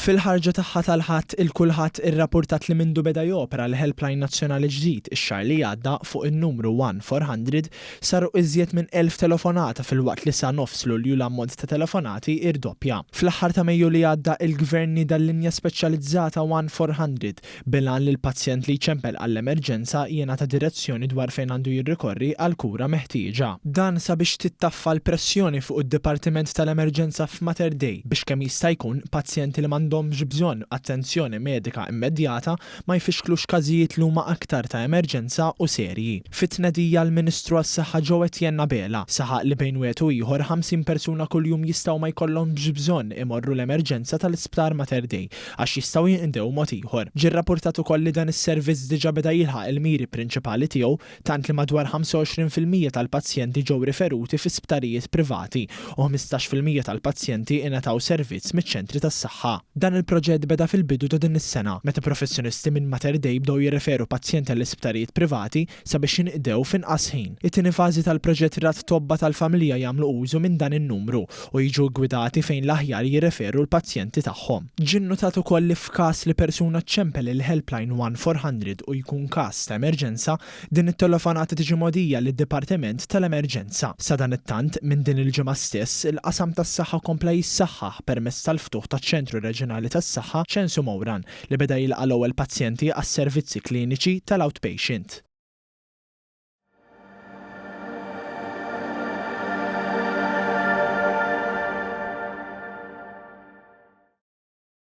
Fil-ħarġa tagħha tal-Ħadd, il-Kulħadd irrappurtat li mindu beda jopera l-helpline nazzjonali ġdid ix-xahar li għadda fuq in-numru 1400 saru iżjed minn 1,000 telefonata filwaqt li sa nofs Lulju l-ammont ta' telefonati irdoppja. Fl-aħħar ta' Mejju li għadda il-Gvern nieda l-linja speċjalizzata 1400 bil-għan li l-pazjent li jċempel għall-emerġenza jingħata direzzjoni dwar fejn għandu jirrikorri għall-kura meħtieġa. Dan sabiex tittaffa l-pressjoni fuq id-Dipartiment tal-Emerġenza f'Mater Dei biex kemm jista' jkun pazjenti li m'għandhomx bżonn attenzjoni medika immedjata ma jfixklux każijiet li huma aktar ta' emerġenza u serji. Fit-tnedija l-Ministru għas-Saħħa Joe Etienne Abela saħaq li bejn wieħed u ieħor 50 persuna kuljum jistgħu ma jkollhomx bżonn imorru l-emerġenza tal-Isptar Mater Dei għax jistgħu jinqdew mod ieħor. Ġie rrappurtat ukoll li dan is-servizz diġà beda jilħaq il-miri prinċipali tiegħu tant li madwar 25% tal-pazjenti ġew riferuti fi sptarijiet privati u 15% tal-pazjenti ingħataw servizz miċ-ċentri tas-saħħa. Dan il-proġett beda fil-bidu ta' din is-sena, meta professjonisti minn Mater Dei bdew jirreferu pazjenti għall-isptarijiet privati sabiex jinqdew f'inqas ħin. It-tieni fażi tal-proġett rat tobba tal-familja jagħmlu użu minn dan in-numru u jiġu ggwidati fejn l-aħjar jirreferu l-pazjenti tagħhom. Ġie nnutat ukoll li f'każ li persuna ċċempel il-helpline 1400 u jkun każ ta' emerġenza, din it-telefonata tiġi mogħdija lid-Dipartiment tal-Emerġenza. Sadanittant, minn din il-ġimgħa stess, il-qasam tas-saħħa kompla jissaħħaħ permezz tal-ftuħ taċ-Ċentru Reġjonali tas-Saħħa Ċensu Mouran li beda jilqa' l-ewwel pazjenti għas-servizzi kliniċi tal-outpatient.